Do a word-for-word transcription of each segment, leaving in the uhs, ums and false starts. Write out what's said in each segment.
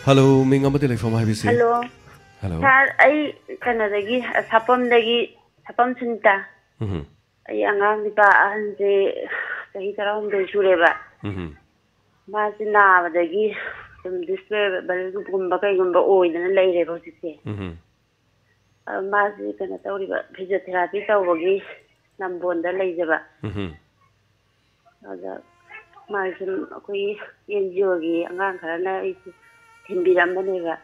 Hello, ꯃꯤꯡ ꯑꯃꯗꯤ ꯂꯩꯐꯝ ꯍꯥꯏꯕꯤꯁꯤ꯫ ꯍꯜꯂꯣ꯫ ꯍꯜꯂꯣ꯫ ꯁꯥꯔ, ꯑꯩ ꯀꯩꯅꯣꯗꯒꯤ, ꯁꯥꯄꯝꯗꯒꯤ, ꯁꯥꯄꯝ ꯁꯨꯅꯤꯇꯥ꯫ ꯎꯝ꯫ ꯑꯩ ꯑꯉꯥꯡ ꯅꯨꯄꯥ ꯑꯍꯟꯁꯦ ꯆꯍꯤ ꯇꯔꯥꯍꯨꯝꯗꯣꯏ ꯁꯨꯔꯦꯕ꯫ ꯎꯝ꯫ ꯃꯥꯁꯦ ꯅꯥꯕꯗꯒꯤ ꯑꯗꯨꯝ ꯗꯤꯁꯑꯦꯕꯜꯒꯨꯝꯕ ꯀꯩꯒꯨꯝꯕ ꯑꯣꯏꯗꯅ ꯂꯩꯔꯦꯕ ꯍꯧꯖꯤꯛꯁꯦ꯫ ꯎꯝ꯫ ꯑ, ꯃꯥꯁꯦ ꯀꯩꯅꯣ ꯇꯧꯔꯤꯕ, ꯐꯤꯖꯤꯑꯣꯊꯦꯔꯥꯄꯤ ꯇꯧꯕꯒꯤ ꯅꯝꯕꯣꯟꯗ ꯂꯩꯖꯕ꯫ ꯎꯝ꯫ ꯑꯗ ꯃꯥꯁꯦ ꯁꯨꯝ ꯑꯩꯈꯣꯏꯒꯤ ꯑꯦꯟ ꯖꯤ ꯑꯣꯒꯤ ꯑꯉꯥꯡ ꯈꯔꯅ ꯑꯩꯁꯦ ꯊꯤꯟꯕꯤꯔꯝꯕꯅꯦꯕ꯫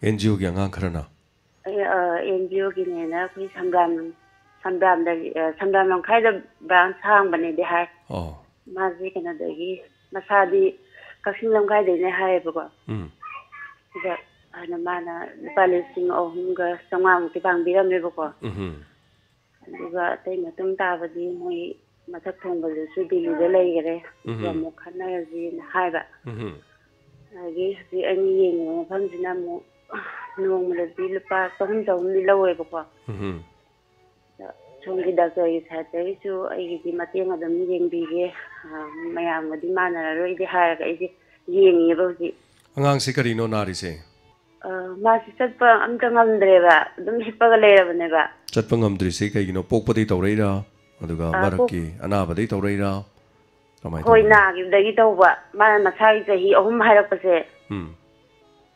ꯑꯦꯟ ꯖꯤ ꯑꯣꯒꯤ ꯑꯉꯥꯡ ꯈꯔꯅ? ꯑꯦ, ꯑ, ꯑꯦꯟ ꯖꯤ ꯑꯣꯒꯤꯅꯦꯅ ꯑꯩꯈꯣꯏ ꯁꯝꯕ꯭ꯔꯥꯝ, ꯁꯝꯕ꯭ꯔꯥꯝꯗ, ꯑ, ꯁꯝꯕ꯭ꯔꯥꯝ ꯂꯝꯈꯥꯏꯗ ꯕ꯭ꯔꯥꯟꯁ ꯍꯥꯡꯕꯅꯦꯗꯤ ꯍꯥꯏ꯫ ꯑꯣ꯫ ꯃꯥꯁꯦ ꯀꯩꯅꯣꯗꯒꯤ, ꯃꯁꯥꯗꯤ ꯀꯛꯆꯤꯡ ꯂꯝꯈꯥꯏꯗꯩꯅꯦ ꯍꯥꯏꯌꯦꯕꯀꯣ꯫ ꯎꯝ꯫ ꯑꯗ ꯍꯥꯟꯅ ꯃꯥꯅ ꯂꯨꯄꯥ ꯂꯤꯁꯤꯡ ꯑꯍꯨꯝꯒ ꯆꯥꯝꯃꯉꯥꯃꯨꯛꯇꯤ ꯄꯥꯡꯕꯤꯔꯝꯃꯦꯕꯀꯣ꯫ ꯎꯝ꯫ ꯑꯗꯨꯒ ꯑꯇꯩ ꯃꯇꯨꯡ ꯇꯥꯕꯗꯤ ꯃꯣꯏ ꯃꯊꯛ ꯊꯣꯡꯕꯗꯨꯁꯨ ꯗꯤꯜꯂꯤꯗ ꯂꯩꯈꯔꯦ, ꯑꯗꯨꯒ ꯎꯝ꯫ ꯑꯃꯨꯛ ꯈꯟꯅꯔꯁꯤꯅ ꯍꯥꯏꯕ꯫ ꯎꯝ꯫ ꯑꯗꯒꯤ ꯍꯧꯖꯤꯛ ꯑꯩꯅ ꯌꯦꯡꯉꯤꯕ ꯃꯐꯝꯁꯤꯅ ꯑꯃꯨꯛ ꯅꯣꯡꯃꯗꯗꯤ ꯂꯨꯄꯥ ꯆꯍꯨꯝ ꯆꯍꯨꯝꯗꯤ ꯂꯧꯋꯦꯕꯀꯣ꯫ ꯎꯝ꯫ ꯑꯗ ꯁꯣꯝꯒꯤ ꯗꯥꯛꯇꯔꯒꯤ ꯁꯥꯏꯠꯇꯒꯤꯁꯨ ꯑꯩꯒꯤꯗꯤ ꯃꯇꯦꯡ ꯑꯗꯨꯝ ꯌꯦꯡꯕꯤꯒꯦ, ꯑ, ꯃꯌꯥꯝꯒꯗꯤ ꯃꯥꯟꯅꯔꯔꯣꯏꯗꯤ ꯍꯥꯏꯔꯒ ꯑꯩꯁꯦ ꯌꯦꯡꯉꯤꯑꯕ ꯍꯧꯖꯤꯛ꯫ ꯑꯉꯥꯡꯁꯤ ꯀꯔꯤꯅꯣ ꯅꯥꯔꯤꯁꯦ? ꯑ, ꯃꯥꯁꯤ ꯆꯠꯄ ꯑꯝꯇ ꯉꯝꯗ꯭ꯔꯦꯕ, ꯑꯗꯨꯝ ꯍꯤꯞꯄꯒ ꯂꯩꯔꯕꯅꯦꯕ꯫ ꯆꯠꯄ ꯉꯝꯗ꯭ꯔꯤꯁꯤ ꯀꯩꯒꯤꯅꯣ? ꯄꯣꯛꯄꯗꯒꯤ ꯇꯧꯔꯛꯏꯔꯥ? ꯑꯗꯨꯒ ꯑ, ꯄꯣꯛ- ꯃꯔꯛꯀꯤ ꯑꯅꯥꯕꯗꯒꯤ ꯇꯧꯔꯛꯏꯔꯥ? ꯀꯃꯥꯏꯅ ꯍꯣꯏ, ꯇꯧꯕꯅꯣ? ꯅꯥꯈꯤꯕꯗꯒꯤ ꯇꯧꯕ꯫ ꯃꯥꯅ ꯃꯁꯥꯒꯤ ꯆꯍꯤ ꯑꯍꯨꯝ ꯍꯥꯏꯔꯛꯄꯁꯦ, ꯎꯝ꯫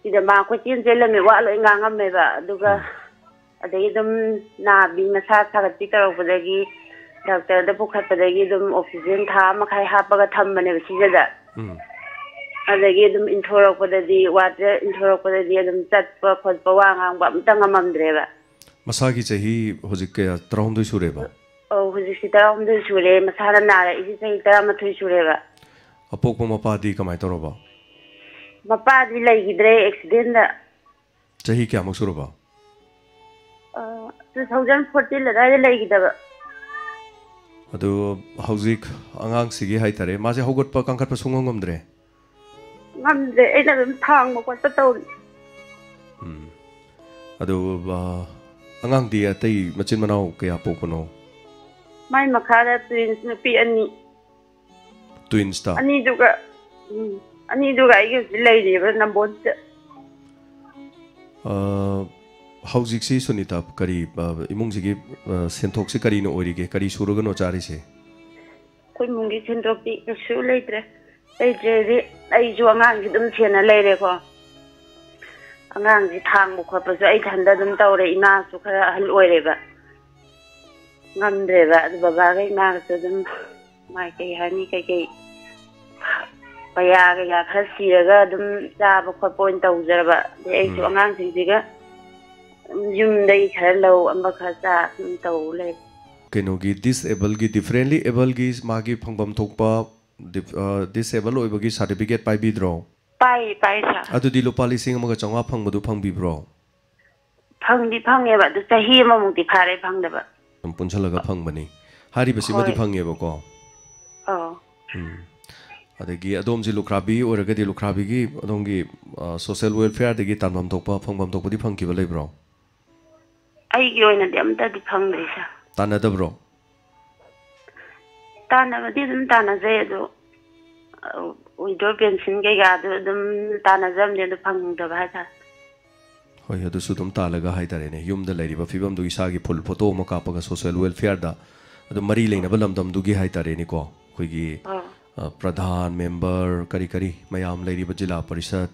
ꯁꯤꯗ ꯃꯥ ꯀꯣꯏꯆꯦꯟ ꯆꯦꯜꯂꯝꯃꯦ, ꯋꯥ ꯂꯣꯏ ꯉꯥꯡꯉꯝꯃꯦꯕ꯫ ꯑꯗꯨꯒ ꯎꯝ꯫ ꯑꯗꯒꯤ ꯑꯗꯨꯝ ꯅꯥꯕꯤ ꯃꯁꯥ ꯁꯥꯒꯠꯄꯤ ꯇꯧꯔꯛꯄꯗꯒꯤ ꯗꯥꯛꯇꯔꯗ ꯄꯨꯈꯠꯄꯗꯒꯤ ꯑꯗꯨꯝ ꯑꯣꯛꯁꯤꯖꯦꯟ ꯊꯥ ꯑꯃ ꯃꯈꯥꯏ ꯍꯥꯞꯄꯒ ꯊꯝꯕꯅꯦꯕ ꯁꯤꯖꯗ꯫ ꯎꯝ꯫ ꯑꯗꯒꯤ ꯑꯗꯨꯝ ꯏꯟꯊꯣꯔꯛꯄꯗꯗꯤ, ꯋꯥꯔꯗ ꯏꯟꯊꯣꯔꯛꯄꯗꯗꯤ ꯑꯗꯨꯝ ꯆꯠꯄ ꯈꯣꯠꯄ, ꯋꯥ ꯉꯥꯡꯕ ꯑꯝꯇ ꯉꯝꯃꯝꯗ꯭ꯔꯦꯕ꯫ ꯃꯁꯥꯒꯤ ꯆꯍꯤ ꯍꯧꯖꯤꯛ ꯀꯌꯥ, ꯇꯔꯥꯍꯨꯝꯗꯣꯏ ꯁꯨꯔꯦꯕ? ꯑꯧ, ꯍꯧꯖꯤꯛꯁꯤ ꯇꯔꯥꯍꯨꯝꯗꯣꯏ ꯁꯨꯔꯦ, ꯃꯁꯥꯅ ꯅꯥꯔꯛꯏꯁꯤ ꯆꯍꯤ ꯇꯔꯥꯃꯥꯊꯣꯏ ꯁꯨꯔꯦꯕ꯫ ꯑꯄꯣꯛꯄ ꯃꯄꯥꯗꯤ ꯀꯃꯥꯏꯅ ꯇꯧꯔꯕ? ꯃꯄꯥꯗꯤ ꯂꯩꯈꯤꯗ꯭ꯔꯦ, ꯑꯦꯛꯁꯤꯗꯦꯟꯗ꯫ ꯆꯍꯤ ꯀꯌꯥꯃꯨꯛ ꯁꯨꯔꯕ? ꯑ, two thousand fourteen ꯑꯗꯨꯋꯥꯏꯗ ꯂꯩꯈꯤꯗꯕ꯫ ꯑꯗꯨ ꯍꯧꯖꯤꯛ ꯑꯉꯥꯡꯁꯤꯒꯤ ꯍꯥꯏꯇꯥꯔꯦ, ꯃꯥꯁꯦ ꯍꯧꯒꯠꯄ ꯀꯥꯡꯈꯠꯄ ꯁꯨꯡꯉꯝ ꯉꯝꯗ꯭ꯔꯦ? ꯉꯝꯗ꯭ꯔꯦ, ꯑꯩꯅ ꯑꯗꯨꯝ ꯊꯥꯡꯕ ꯈꯣꯠꯄ ꯇꯧꯔꯤ꯫ ꯎꯝ꯫ ꯑꯗꯨ, ꯑ, ꯑꯉꯥꯡꯗꯤ ꯑꯇꯩ ꯃꯆꯤꯟ ꯃꯅꯥꯎ ꯀꯌꯥ ꯄꯣꯛꯄꯅꯣ? ꯃꯥꯏ ꯃꯈꯥꯗ ꯇ꯭ꯋꯤꯟꯁ ꯅꯨꯄꯤ ꯑꯅꯤ꯫ ꯇ꯭ꯋꯤꯟꯁꯇ? ꯑꯅꯤꯗꯨꯒ, ꯎꯝ, ꯑꯅꯤꯗꯨꯒ ꯑꯩꯒ ꯍꯧꯖꯤꯛ ꯂꯩꯔꯤꯕ ꯅꯝꯕꯣꯜꯁꯤꯗ꯫ ꯑ, ꯍꯧꯖꯤꯛꯁꯤ ꯁꯨꯅꯤꯇꯥ, ꯀꯔꯤ, ꯑ, ꯏꯃꯨꯡꯁꯤꯒꯤ, ꯑ, ꯁꯦꯟꯊꯣꯛꯁꯤ ꯀꯔꯤꯅ ꯑꯣꯏꯔꯤꯒꯦ? ꯀꯔꯤ ꯁꯨꯔꯒꯅꯣ ꯆꯥꯔꯤꯁꯦ? ꯑꯩꯈꯣꯏ ꯏꯃꯨꯡꯒꯤ ꯁꯦꯟꯊꯣꯛꯇꯤ ꯀꯩꯁꯨ ꯂꯩꯇ꯭ꯔꯦ꯫ ꯂꯩꯇ꯭ꯔꯦꯗꯤ ꯑꯩꯁꯨ ꯑꯉꯥꯡꯁꯤ ꯑꯗꯨꯝ ꯁꯦꯟꯅ ꯂꯩꯔꯦꯀꯣ꯫ ꯑꯉꯥꯡꯁꯤ ꯊꯥꯡꯕ ꯈꯣꯠꯄꯁꯨ ꯑꯩ ꯏꯊꯟꯗ ꯑꯗꯨꯝ ꯇꯧꯔꯦ꯫ ꯏꯃꯥꯁꯨ ꯈꯔ ꯑꯍꯜ ꯑꯣꯏꯔꯦꯕ, ꯉꯝꯗ꯭ꯔꯦꯕ꯫ ꯑꯗꯨ ꯕꯕꯥꯒ ꯏꯃꯥꯒꯁꯨ ꯑꯗꯨꯝ ꯃꯥꯏ ꯀꯩ ꯍꯥꯏꯅꯤ, ꯀꯩꯀꯩ ꯄꯩꯌꯥ ꯀꯩꯀꯥ ꯈꯔ ꯁꯤꯔꯒ ꯑꯗꯨꯝ ꯆꯥꯕ ꯈꯣꯠꯄ ꯑꯣꯏꯅ ꯇꯧꯖꯔꯕ꯫ ꯑꯗꯩ ꯑꯩꯁꯨ ꯎꯝ꯫ ꯑꯉꯥꯡꯁꯤꯡꯁꯤꯒ ꯑꯗꯨꯝ ꯌꯨꯝꯗꯒꯤ ꯈꯔ ꯂꯧ, ꯑꯃ ꯈꯔ ꯆꯥ ꯑꯗꯨꯝ ꯇꯧ ꯂꯩ꯫ ꯀꯩꯅꯣꯒꯤ ꯗꯤꯁꯑꯦꯕꯜꯒꯤ, ꯗꯤꯐꯔꯦꯟꯂꯤ ꯑꯦꯕꯜꯒꯤ ꯃꯥꯒꯤ ꯐꯪꯐꯝ ꯊꯣꯛꯄ ꯗꯤꯐ-, ꯑ, ꯗꯤꯁꯑꯦꯕꯜ ꯑꯣꯏꯕꯒꯤ ꯁꯥꯔꯇꯤꯐꯤꯀꯦꯠ ꯄꯥꯏꯕꯤꯗ꯭ꯔꯣ? ꯄꯥꯏ, ꯄꯥꯏ, ꯁꯥꯔ꯫ ꯑꯗꯨꯗꯤ ꯂꯨꯄꯥ ꯂꯤꯁꯤꯡ ꯑꯃꯒ ꯆꯥꯝꯃꯉꯥ ꯐꯪꯕꯗꯨ ꯐꯪꯕꯤꯕ꯭ꯔꯣ? ꯐꯪꯗꯤ ꯐꯪꯉꯦꯕ, ꯑꯗꯨ ꯆꯍꯤ ꯑꯃꯃꯨꯛꯇꯤ ꯐꯥꯔꯦ ꯐꯪꯗꯕ꯫ ꯑꯗꯨꯝ ꯄꯨꯟꯁꯜꯂꯒ ꯐꯪꯕꯅꯤ꯫ ꯍꯥꯏꯔꯤꯕꯁꯤꯃꯗꯤ ꯍꯣꯏ꯫ ꯐꯪꯉꯦꯕꯀꯣ? ꯑꯧ꯫ ꯎꯝ꯫ ꯑꯗꯒꯤ ꯑꯗꯣꯝꯁꯤ ꯂꯨꯈ꯭ꯔꯥꯕꯤ ꯑꯣꯏꯔꯒꯗꯤ ꯂꯨꯈ꯭ꯔꯥꯕꯤꯒꯤ ꯑꯗꯣꯝꯒꯤ, ꯑ, ꯁꯣꯁꯦꯜ ꯋꯦꯜꯐꯤꯌꯔꯗꯒꯤ ꯇꯥꯟꯐꯝ ꯊꯣꯛꯄ, ꯐꯪꯐꯝ ꯊꯣꯛꯄꯗꯤ ꯐꯪꯈꯤꯕ ꯂꯩꯕ꯭ꯔꯣ? ꯑꯩꯒꯤ ꯑꯣꯏꯅꯗꯤ ꯑꯝꯇꯗꯤ ꯐꯪꯗ꯭ꯔꯤ, ꯁꯥꯔ꯫ ꯇꯥꯟꯅꯗꯕ꯭ꯔꯣ? ꯇꯥꯟꯅꯕꯗꯤ ꯑꯗꯨꯝ ꯇꯥꯟꯅꯖꯩ, ꯑꯗꯣ, ꯑ, ꯋꯤꯗꯣ ꯄꯦꯟꯁꯤꯟ ꯀꯩꯀꯥꯗꯣ ꯑꯗꯨꯝ ꯇꯥꯟꯅꯖꯕꯅꯦ, ꯑꯗꯣ ꯐꯪꯗꯕ ꯍꯥꯏꯇꯥꯔꯦ꯫ ꯍꯣꯏ, ꯑꯗꯨꯁꯨ ꯑꯗꯨꯝ ꯇꯥꯜꯂꯒ ꯍꯥꯏꯇꯥꯔꯦꯅꯦ, ꯌꯨꯝꯗ ꯂꯩꯔꯤꯕ ꯐꯤꯕꯝꯗꯨ ꯏꯁꯥꯒꯤ ꯐꯨꯜ ꯐꯣꯇꯣ ꯑꯃ ꯀꯥꯞꯄꯒ ꯁꯣꯁꯦꯜ ꯋꯦꯜꯐꯤꯌꯔꯗ ꯑꯗꯨꯝ ꯃꯔꯤ ꯂꯩꯅꯕ ꯂꯝꯗꯝꯗꯨꯒꯤ ꯍꯥꯏꯇꯥꯔꯦꯅꯦꯀꯣ, ꯑꯩꯈꯣꯏꯒꯤ, ꯑꯥ꯫ ꯑ, ꯄ꯭ꯔꯙꯥꯟ, ꯃꯦꯝꯕꯔ, ꯀꯔꯤ ꯀꯔꯤ ꯃꯌꯥꯝ ꯂꯩꯔꯤꯕ ꯖꯤꯂꯥ ꯄꯔꯤꯁꯠ,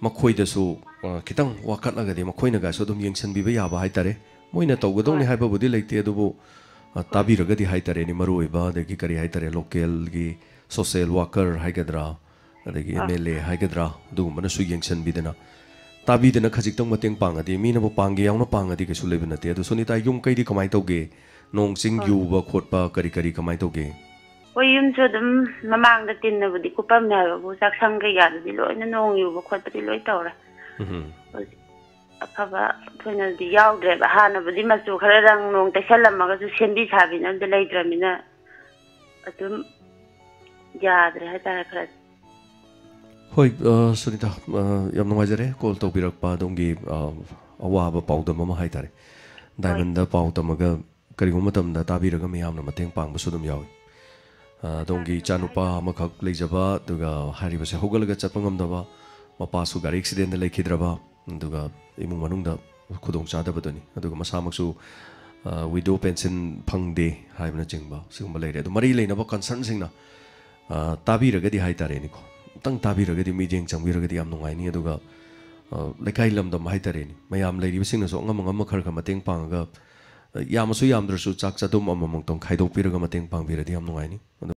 ꯃꯈꯣꯏꯗꯁꯨ, ꯑ, ꯈꯤꯇꯪ ꯋꯥꯀꯠꯂꯒꯗꯤ ꯃꯈꯣꯏꯅꯒꯁꯨ ꯑꯗꯨꯝ ꯌꯦꯡꯁꯤꯟꯕꯤꯕ ꯌꯥꯕ ꯍꯥꯏꯇꯥꯔꯦ꯫ ꯃꯣꯏꯅ ꯇꯧꯒꯗꯧꯅꯤ ꯍꯣꯏ꯫ ꯍꯥꯏꯕꯕꯨꯗꯤ ꯂꯩꯇꯦ, ꯑꯗꯨꯕꯨ, ꯑ, ꯍꯣꯏ꯫ ꯇꯥꯕꯤꯔꯒꯗꯤ ꯍꯥꯏꯇꯥꯔꯦꯅꯦ, ꯃꯔꯨꯑꯣꯏꯕ ꯑꯗꯒꯤ ꯀꯔꯤ ꯍꯥꯏꯇꯥꯔꯦ, ꯂꯣꯀꯦꯜꯒꯤ ꯁꯣꯁꯦꯜ ꯋꯥꯀꯔ ꯍꯥꯏꯒꯗ꯭ꯔꯥ, ꯑꯗꯒꯤ ꯑꯥ꯫ ꯑꯦꯝ ꯑꯦꯜ ꯑꯦ ꯍꯥꯏꯒꯗ꯭ꯔꯥ, ꯑꯗꯨꯒꯨꯝꯕꯅꯁꯨ ꯌꯦꯡꯁꯤꯟꯕꯤꯗꯅ, ꯇꯥꯕꯤꯗꯅ ꯈꯖꯤꯛꯇꯪ ꯃꯇꯦꯡ ꯄꯥꯡꯉꯗꯤ, ꯃꯤꯅꯕꯨ ꯄꯥꯡꯒꯦ ꯌꯥꯎꯅ ꯄꯥꯡꯉꯗꯤ ꯀꯩꯁꯨ ꯂꯩꯕ ꯅꯠꯇꯦ꯫ ꯑꯗꯣ ꯁꯨꯅꯤꯇꯥ, ꯌꯨꯝ ꯀꯩꯗꯤ ꯀꯃꯥꯏꯅ ꯇꯧꯒꯦ? ꯅꯣꯡ ꯆꯤꯡ ꯍꯣꯏ꯫ ꯌꯨꯕ ꯈꯣꯠꯄ ꯀꯔꯤ ꯀꯔꯤ ꯀꯃꯥꯏꯅ ꯇꯧꯒꯦ? ꯍꯣꯏ, ꯌꯨꯝꯁꯨ ꯑꯗꯨꯝ ꯃꯃꯥꯡꯗ ꯇꯤꯟꯅꯕꯨꯗꯤ ꯀꯨꯞꯄꯝꯃꯦ ꯍꯥꯏꯕꯕꯨ, ꯆꯥꯛꯁꯪ ꯀꯩꯀꯥꯗꯨꯗꯤ ꯂꯣꯏꯅ ꯅꯣꯡ ꯌꯨꯕ ꯈꯣꯠꯄꯗꯤ ꯂꯣꯏ ꯇꯧꯔꯦ꯫ ꯎꯝ꯫ ꯍꯧꯖꯤꯛ ꯑꯐꯕ ꯊꯣꯏꯅꯗꯤ ꯌꯥꯎꯗ꯭ꯔꯦꯕ꯫ ꯍꯥꯟꯅꯕꯨꯗꯤ ꯃꯆꯨ ꯈꯔ ꯔꯪ ꯅꯣꯡ ꯇꯩꯁꯜꯂꯝꯃꯒꯁꯨ ꯁꯦꯝꯕꯤ ꯁꯥꯕꯤꯅꯕꯗꯤ ꯂꯩꯇ꯭ꯔꯃꯤꯅ ꯑꯗꯨꯝ ꯌꯥꯗ꯭ꯔꯦ ꯍꯥꯏꯇꯥꯔꯦ ꯈꯔ꯫ ꯍꯣꯏ, ꯑ, ꯁꯨꯅꯤꯇꯥ, ꯑ, ꯌꯥꯝ ꯅꯨꯡꯉꯥꯏꯖꯔꯦ ꯀꯣꯜ ꯇꯧꯕꯤꯔꯛꯄ, ꯑꯗꯣꯝꯒꯤ, ꯑ, ꯑꯋꯥꯕ ꯄꯥꯎꯗꯝ ꯑꯃ ꯍꯥꯏꯇꯥꯔꯦ꯫ ꯍꯣꯏ꯫ ꯗꯥꯏꯃꯟꯗ ꯄꯥꯎ ꯇꯝꯃꯒ ꯀꯔꯤꯒꯨꯝꯕ ꯃꯇꯝꯗ ꯇꯥꯕꯤꯔꯒ ꯃꯤꯌꯥꯝꯅ ꯃꯇꯦꯡ ꯄꯥꯡꯕꯁꯨ ꯑꯗꯨꯝ ꯌꯥꯎꯏ꯫ ꯑ, ꯑꯗꯣꯝꯒꯤ ꯏꯆꯥꯅꯨꯄꯥ ꯑꯃꯈꯛ ꯂꯩꯖꯕ, ꯑꯗꯨꯒ ꯍꯥꯏꯔꯤꯕꯁꯦ ꯍꯧꯒꯠꯂꯒ ꯆꯠꯄ ꯉꯝꯗꯕ, ꯃꯄꯥꯁꯨ ꯒꯥꯔꯤ ꯑꯦꯛꯁꯤꯗꯦꯟꯗ ꯂꯩꯈꯤꯗ꯭ꯔꯕ, ꯑꯗꯨꯒ ꯏꯃꯨꯡ ꯃꯅꯨꯡꯗ ꯈꯨꯗꯣꯡꯆꯥꯗꯕꯗꯨꯅꯤ꯫ ꯑꯗꯨꯒ ꯃꯁꯥꯃꯛꯁꯨ ꯋꯤꯗꯣ ꯄꯦꯟꯁꯤꯟ ꯐꯪꯗꯦ ꯍꯥꯏꯕꯅꯆꯤꯡꯕ ꯁꯤꯒꯨꯝꯕ ꯂꯩꯔꯦ꯫ ꯑꯗꯣ ꯃꯔꯤ ꯂꯩꯅꯕ ꯀꯟꯁꯔꯟꯁꯤꯡꯅ ꯇꯥꯕꯤꯔꯒꯗꯤ ꯍꯥꯏ ꯇꯥꯔꯦꯅꯦꯀꯣ, ꯑꯃꯨꯛꯇꯪ ꯇꯥꯕꯤꯔꯒꯗꯤ, ꯃꯤꯠꯌꯦꯡ ꯆꯪꯕꯤꯔꯒꯗꯤ ꯌꯥꯝ ꯅꯨꯡꯉꯥꯏꯅꯤ꯫ ꯑꯗꯨꯒ ꯂꯩꯀꯥꯏ ꯂꯝꯗꯝ ꯍꯥꯏ ꯇꯥꯔꯦꯅꯦ, ꯃꯌꯥꯝ ꯂꯩꯔꯤꯕꯁꯤꯡꯅꯁꯨ ꯑꯉꯝ ꯑꯉꯝꯕ ꯈꯔ ꯈꯔ ꯃꯇꯦꯡ ꯄꯥꯡꯉꯒ, ꯌꯥꯝꯃꯁꯨ ꯌꯥꯝꯗ꯭ꯔꯁꯨ ꯆꯥꯛ ꯆꯗꯨꯝ ꯑꯃꯃꯝꯇꯪ ꯈꯥꯏꯗꯣꯛꯄꯤꯔꯒ ꯃꯇꯦꯡ ꯄꯥꯡꯕꯤꯔꯗꯤ ꯌꯥꯝ ꯅꯨꯡꯉꯥꯏꯅꯤ꯫